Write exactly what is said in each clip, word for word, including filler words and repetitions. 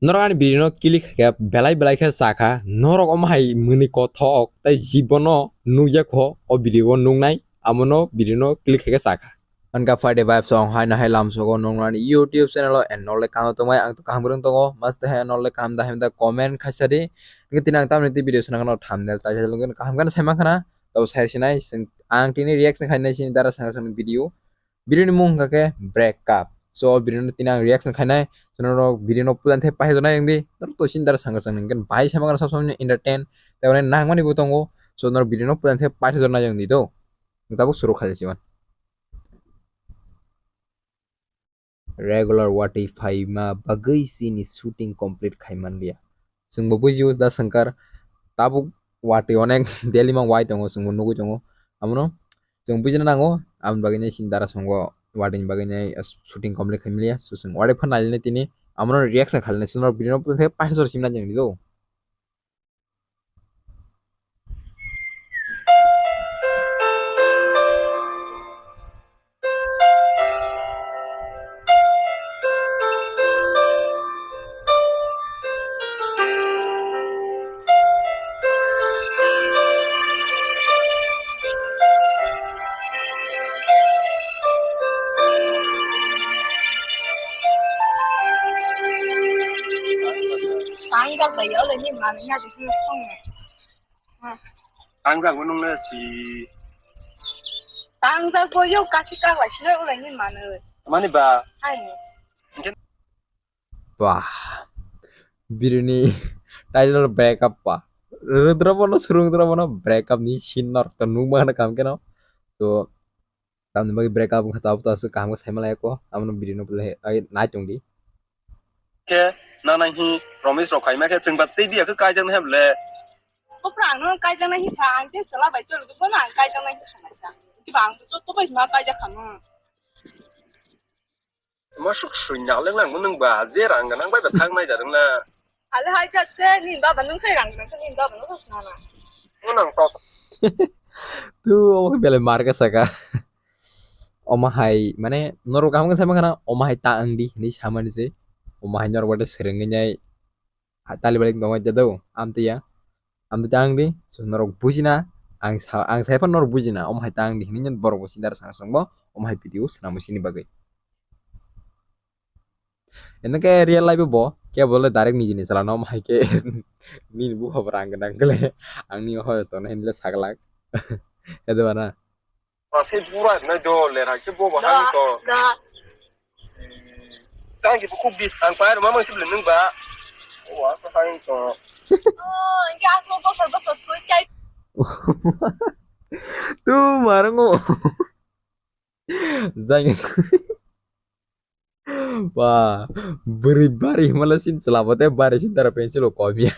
Norok ani video no click khe belai belai khe sakha, norok omo hai mwnwi kothok tei jibono nukya kho o video o nuknai, amono video no click khe sakha. Ang kha Friday Vibes song hai nahai lam sogo nong nani YouTube channel o and nole kaham tongmai ang to kaham rwng tongo, mas te hai nole kaham da hai da comment khaisa di. Nge tini ang tamni ti video sana kano thumbnail tai lungkhe kaham kano sai mankha na, to sai sinai ang tini reaction khainai sini dara sanga sanga video. Video ni mung hwnkha khe break up. So video no tini ang reaction khainai. So norok video no pulan the paithajornai wngdi. Norok to sini dara sanga sanga hwnkhe bahai sama gana sob somoi entertain tei nangmani bo tongo. So norok video no pulan the paithajornai wngdi do. Tabuk suru khaijak siwan. Regular watwi phaima bagwi chini shooting complete khai manliya. Chwngbo bujio da Shankar tabuk watwi onek daily mang wai tongo, chwngbo nugwi tongo. Amono chwng bujina nango, aboni bagwi nai chini dara songo watwi ni bagwi nai shooting complete khai manliya. So chwng watwi phan nailini tini amono reaction khalinai chwngno video no paithajor simna jang di do. Tangjak bai yo le ni mami ya di song. Tangjak bo nung le si. Tangjak bo yo kaki kak lai sinai ulai ni mano. Mani ba. Hai. Wah. Bini title break up pa. Rudra bono surung dra bono break up ni scene nor to nung ma na kam keno. So tamni bagwi break up wngkha, tabuk to aswk kaham khe saima lai kho, abono video no belai ai nai tong di. Khe na nang hi promise rok khaima khe chwng ba tei dia khe kaijaknai hai bole. Kopra ang no kaijaknai hi sa, ang khe sala bai chol khe bono ang kaijaknai hi sa nai sa. Kiba ang to to bai ma kaijak khamo. Masuk suinya leng lang nung ba je rang nang bai ba thang nai da nung na. Ale hai jat se ni baba nung sai rang nang ni baba nung sa na. Nung to. Tu omo khe belai mar khe saka. Omo hai mane norok kaham khe sai mankha na omo hai ta ang di hinwi samani se. Omo hai norok bade sereng nai. Tali balik tongo jado amtwi ya. Amtwi ta ang di so norok bujina ang sa ang sai phan norok bujina omo hai ta ang di hinwi borok bo sindar sang song bo omo hai video swnam sini bagwi. Eno khe real life bo kebo le direct nijini chalano omo hai khe nini bupha bo rang gwnang khe le ang ni hoi tono hinle saglak. Edo bana. Asai bura nai do le rai khe bo bo hai to. Da. Tang ki bukuk di ang pai roma mang sibling nung ba. Wa ko hai to. Oh, ya so bosor bosor tu chai. Tu marango. Jang. Ba, bwrwi bari himala sin chlabo te bari sin dara pencil o komya.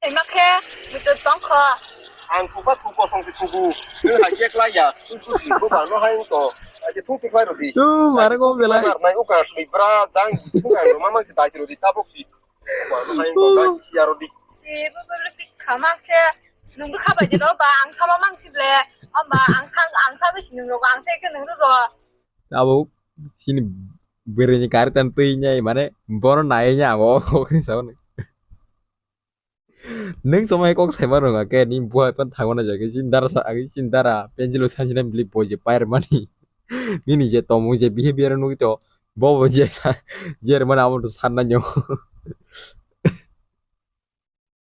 Ema khe muchut tong kho. Ang thupa thu kosong si thugu. Nung hai chek lai ya. Tu tu si bo ba no hai to. Ai tu tu lai rodi. Tu mare ko belai. Mar nai uka sui bra dang. Tu ai mama si dai rodi tabok si. Bo ba no hai to dai si ya rodi. Si bo bo ri khama khe nung kha bai di ro ba ang sama mang si ble. Amba ang sang ang sa si nung ro ang se khe nung ro. Abo sini bwrwini kari tan twi nyai mane bono nai nya abo kok ni sao ni. Nung chomai kok saima rwnga khe ni buhai pan thango na jagwi chini dara sa agwi chini dara penjilo sanjina bili bo je pair mani. Nini je tomung je behavior nugwi to bo bo je sa je mane abo to sanna nyo.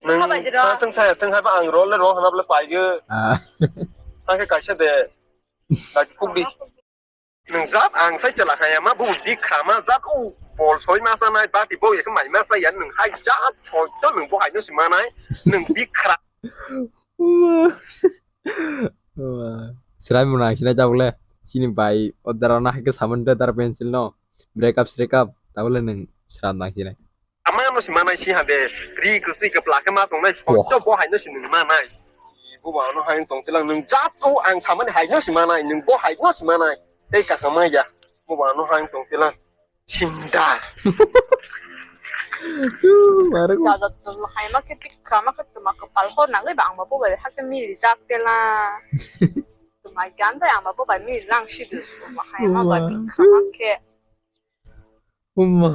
Nung tang saya tang hai ba ang role role hana bole paige. Ah. Tang ke kaisa de. Lagi kubdi. Nung jat ang sai chala kaya ma bu di khama jat u bol soi ma sa nai ba di bo ye mai ma sa ya nung hai jat soi to nung bo hai no si ma nai nung di khra. Srai muna sina jabule sini bai odara na hai ke saman de dar pencil no break up break up tabule nung sram na sina. Ama no si manai si hade, ri kwswi kwpla khe ma tongnai, soito bo hai no si nung manai. Bo ba no hai tong tilang nung jat o ang samani hai no si manai, nung bo hai no si manai. Tei kaka ma ya, bo ba no hai tong tilang. Sinda. Mare ko. Jat jat hai ma khe tik kha ma khe tuma kwpal ho nang ba ang ba bo bai ha khe mi rijak tela. Tuma gan bai ang ba bo bai mi lang si du. Hai ma ba tik kha ma khe. Uma.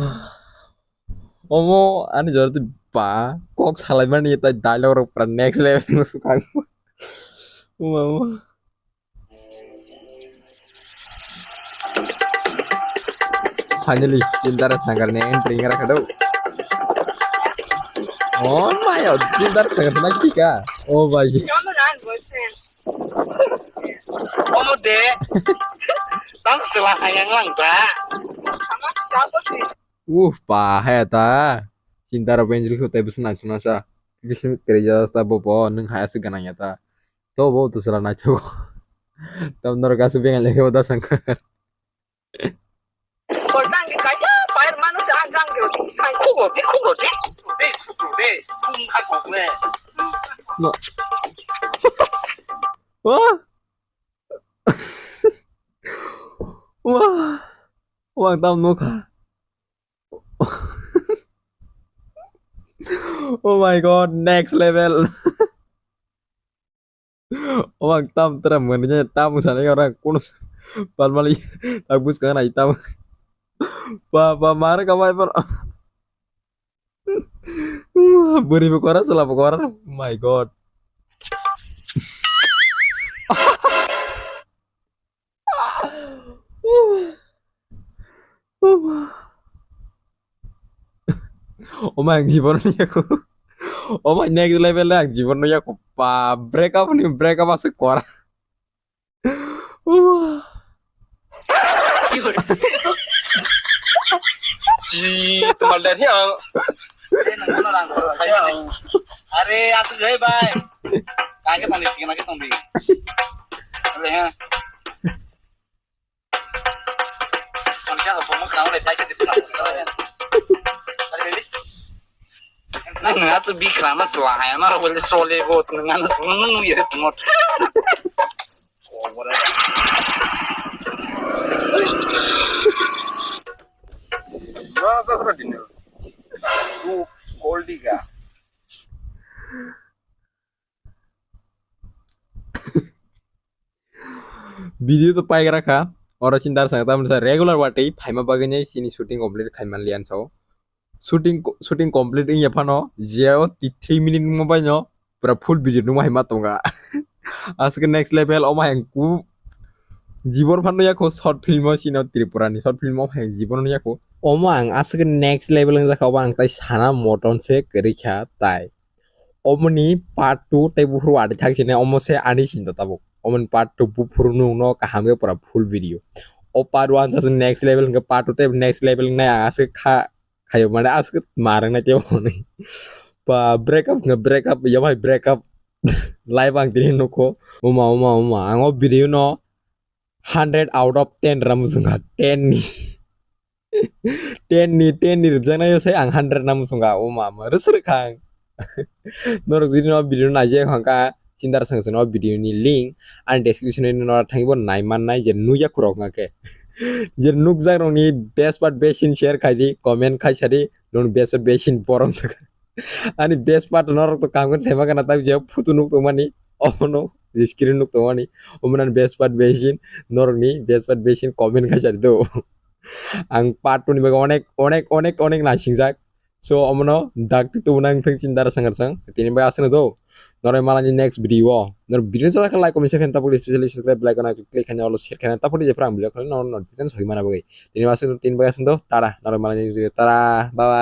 Omo ani jora twi ba kok salaimani tai dialogue rok pura next level no swkang. Uma, uma. Finally, Chindar Sangar ni entry ngra khado. Oh my god, Chindar Sangar na kika. Oh my. Omo de. Tang sela hayang lang ba. Uh, pa haya ta. Chindar Angel ko tebus na chuna sa. Kisi kerja sa bo bo nung haya se ganang ya ta. To bo to sela na cho. Tam nor ka se bengal ke bata sangkar. Ko jang ki kaisa pair manu se an jang ki sai. Kubo di, kubo di. Kubo di, kubo di. Kum kha kubo le. No. Wah. Wah. Wah, tam no kha. Oh my god, next level. Oh, ang tam tra mani je tam sana orang kunus palmali tak bus kana itam. Pa pa mar ka mai par. Buri bu kora sala bu kora. My god. Oma ang jibon no yaku. Oma next level ang jibon no yaku. Pa break up ni break up ase kora. Ji, tumal dari ang. Are, atu jai bai. Kage tong di, kage tong di. Are, ha. Nang atu bikra ma swa hai, ma wale sole bot nang anu sunu nu ye tumot. Gold digger. Video to paigra kha. Oro Chindar Sangar tamni sa regular watwi phaima bagwi nai chini shooting complete khai man liya so. Shooting, shooting complete wngya phano jeo three minute wngma bai no pura full video nungma hai ma tonga. Aswk next level omo hai ku jibon phano yakho short film o chino Tripura ni short film o hai jibon yakho. Omo ang aswk next level wngjakha, obo ang tai sana moton se kwrwi kha tai. Omoni part two tei buphuru watwi thang sini omo se ani sinta tabuk. Omoni part two buphuru nung no kaham khe pura full video. O part one sa next level hwnkhe part two tei next level wngnai ang aswk kha khayo mane aswk ma rwng nai tei omo ni. Ba break up hwnkhe break up, yamai break up. Live ang tini nukho. Oma, oma, oma. Ang o video no hundred out of ten rwna muchungkha. Ten ni. Ten ni, ten ni rwjaknai o sai ang hundred na muchungkha. O mama, rwsrwk kha ang. Norok jodi no video naijak hwnkha, Chindar Sangar no video ni link ani description o no thangwi bo nai mannai je nukya khorok hwnkha khe. Je nukjak rok ni best part best scene share khai di, comment khai sa di, noni best part best scene borom sakha. Ani best part norok to kaham khe saiman gana tak je photo nuk tongmani, omono je screen nuk tongmani, omono ani best part best scene, norokni best part best scene comment khai sa di do. Ang part two ni bagwi onek, onek, onek, onek naisingjak. So, omono dakti tubuna wngthang Chindar Sangar sang. Tini bagwi aswkno do. Norok malani next video o. Norok video ni chajak khe like, comment, share khaina tapok di, specially subscribe, like, and click khaina all share khaina tapok di, jephru ang video khlaina norok notification sogwi mana bagwi. Tini aswkno, tini bagwi aswkno do. Tara, norok malani video, tara, bye bye.